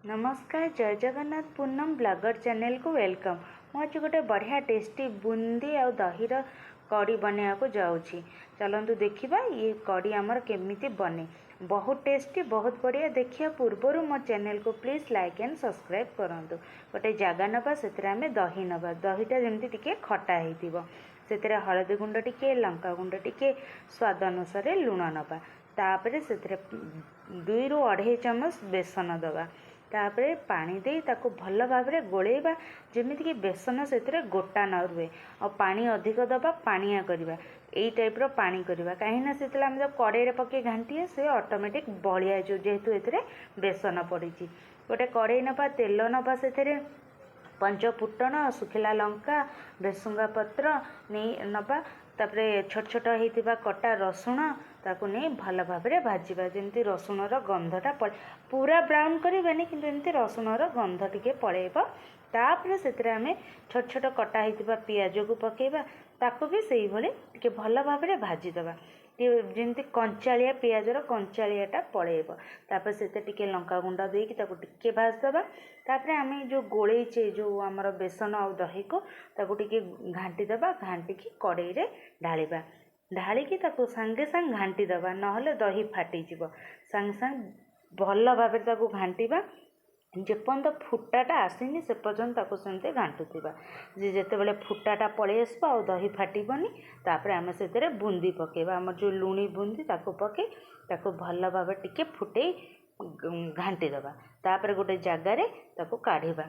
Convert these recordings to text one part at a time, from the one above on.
ନମସ୍କାର, ଜୟ ଜଗନ୍ନାଥ। ପୂନମ ବ୍ଲଗର ଚ୍ୟାନେଲକୁ welcome. ମୁଁ ଆଜି ଗୋଟେ ବଢ଼ିଆ ଟେଷ୍ଟି ବୁନ୍ଦି ଆଉ ଦହିର କଡ଼ି ବନେଇବାକୁ ଯାଉଛି। ଚାଲନ୍ତୁ ଦେଖିବା ଇଏ କଡ଼ି ଆମର କେମିତି ବନେ। ବହୁତ ଟେଷ୍ଟି, ବହୁତ ବଢ଼ିଆ। ଦେଖିବା ପୂର୍ବରୁ ମୋ ଚ୍ୟାନେଲକୁ ପ୍ଲିଜ୍ ଲାଇକ୍ ଆଣ୍ଡ ସବସ୍କ୍ରାଇବ୍ କରନ୍ତୁ। ଗୋଟେ ଜାଗା ନେବା, ସେଥିରେ ଆମେ ଦହି ନେବା। ଦହିଟା ଯେମିତି ଟିକେ ଖଟା ହେଇଥିବ। ସେଥିରେ ହଳଦୀ ଗୁଣ୍ଡ ଟିକେ, ଲଙ୍କା ଗୁଣ୍ଡ ଟିକେ, ସ୍ୱାଦ ଅନୁସାରେ ଲୁଣ ନେବା। ତାପରେ ସେଥିରେ 2ରୁ 2.5 ଚାମଚ ବେସନ ଦେବା। ତାପରେ ପାଣି ଦେଇ ତାକୁ ଭଲ ଭାବରେ ଗୋଳେଇବା, ଯେମିତିକି ବେସନ ସେଥିରେ ଗୋଟା ନ ରୁହେ। ଆଉ ପାଣି ଅଧିକ ଦେବା, ପାଣିଆ କରିବା, ଏଇ ଟାଇପ୍ର ପାଣି କରିବା। କାହିଁକିନା ସେତେବେଳେ ଆମେ ତାକୁ କଡ଼େଇରେ ପକାଇ ଘାଣ୍ଟିବା, ସେ ଅଟୋମେଟିକ୍ ବହଳିଆ ହେଇଯିବ, ଯେହେତୁ ଏଥିରେ ବେସନ ପଡ଼ିଛି। ଗୋଟେ କଡ଼େଇ ନେବା, ତେଲ ନେବା, ସେଥିରେ ପଞ୍ଚ ଫୁଟଣ, ଶୁଖିଲା ଲଙ୍କା, ଭେସୁଙ୍ଗା ପତ୍ର ନେଇ ନେବା। ତାପରେ ଛୋଟ ଛୋଟ ହେଇଥିବା କଟା ରସୁଣ, ତାକୁ ନେଇ ଭଲ ଭାବରେ ଭାଜିବା, ଯେମିତି ରସୁଣର ଗନ୍ଧଟା ପୁରା ବ୍ରାଉନ୍ କରିବାନି, କିନ୍ତୁ ଏମିତି ରସୁଣର ଗନ୍ଧ ଟିକେ ପଳେଇବ। ତାପରେ ସେଥିରେ ଆମେ ଛୋଟ ଛୋଟ କଟା ହେଇଥିବା ପିଆଜକୁ ପକାଇବା। ତାକୁ ବି ସେଇଭଳି ଟିକେ ଭଲ ଭାବରେ ଭାଜିଦେବା, ଟିକେ ଯେମିତି କଞ୍ଚାଳିଆ, ପିଆଜର କଞ୍ଚାଳିଆଟା ପଳେଇବ। ତାପରେ ସେଥିରେ ଟିକେ ଲଙ୍କାଗୁଣ୍ଡ ଦେଇକି ତାକୁ ଟିକେ ଭାଜିଦେବା। ତାପରେ ଆମେ ଯେଉଁ ଗୋଳେଇଛେ, ଯେଉଁ ଆମର ବେସନ ଆଉ ଦହିକୁ, ତାକୁ ଟିକେ ଘାଣ୍ଟି ଦେବା। ଘାଣ୍ଟିକି କଡ଼େଇରେ ଢାଳିବା। ଢାଳିକି ତାକୁ ସାଙ୍ଗେ ସାଙ୍ଗେ ଘାଣ୍ଟି ଦେବା, ନହେଲେ ଦହି ଫାଟିଯିବ। ସାଙ୍ଗେ ସାଙ୍ଗେ ଭଲ ଭାବରେ ତାକୁ ଘାଣ୍ଟିବା। ଯେପର୍ଯ୍ୟନ୍ତ ଫୁଟାଟା ଆସିନି, ସେ ପର୍ଯ୍ୟନ୍ତ ତାକୁ ସେମିତି ଘାଣ୍ଟୁଥିବା। ଯେ ଯେତେବେଳେ ଫୁଟାଟା ପଳେଇ ଆସିବ ଆଉ ଦହି ଫାଟିବନି, ତାପରେ ଆମେ ସେଥିରେ ବୁନ୍ଦି ପକାଇବା। ଆମର ଯେଉଁ ଲୁଣି ବୁନ୍ଦି, ତାକୁ ପକାଇ ତାକୁ ଭଲ ଭାବରେ ଟିକେ ଫୁଟେଇ ଘାଣ୍ଟି ଦେବା। ତାପରେ ଗୋଟେ ଜାଗାରେ ତାକୁ କାଢ଼ିବା।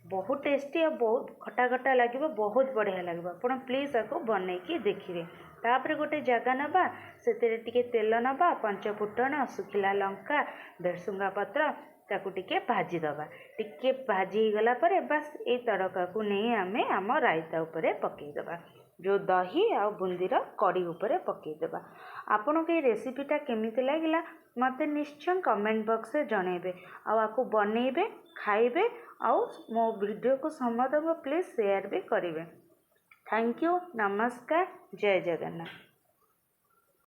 ବହୁତ ଟେଷ୍ଟି ଆଉ ବହୁତ ଖଟା ଖଟା ଲାଗିବ, ବହୁତ ବଢ଼ିଆ ଲାଗିବ। ଆପଣ ପ୍ଲିଜ୍ ତାକୁ ବନେଇକି ଦେଖିବେ। ତାପରେ ଗୋଟେ ଜାଗା ନେବା, ସେଥିରେ ଟିକେ ତେଲ ନେବା, ପଞ୍ଚ ଫୁଟଣ, ଶୁଖିଲା ଲଙ୍କା, ଭେସୁଙ୍ଗା ପତ୍ର, ତାକୁ ଟିକେ ଭାଜିଦେବା। ଟିକେ ଭାଜି ହେଇଗଲା ପରେ ବାସ୍, ଏଇ ତଡ଼କାକୁ ନେଇ ଆମେ ଆମ ରାଇତା ଉପରେ ପକାଇଦେବା, ଯେଉଁ ଦହି ଆଉ ବୁନ୍ଦିର କଡ଼ି ଉପରେ ପକାଇଦେବା। ଆପଣଙ୍କୁ ଏଇ ରେସିପିଟା କେମିତି ଲାଗିଲା, ମୋତେ ନିଶ୍ଚୟ କମେଣ୍ଟ ବକ୍ସରେ ଜଣାଇବେ। ଆଉ ଆକୁ ବନେଇବେ, ଖାଇବେ ଆଉ ମୋ ଭିଡ଼ିଓକୁ ସମସ୍ତଙ୍କୁ ପ୍ଲିଜ୍ ସେୟାର ବି କରିବେ। Thank you, ନମସ୍କାର, ଜୟ ଜଗନ୍ନାଥ।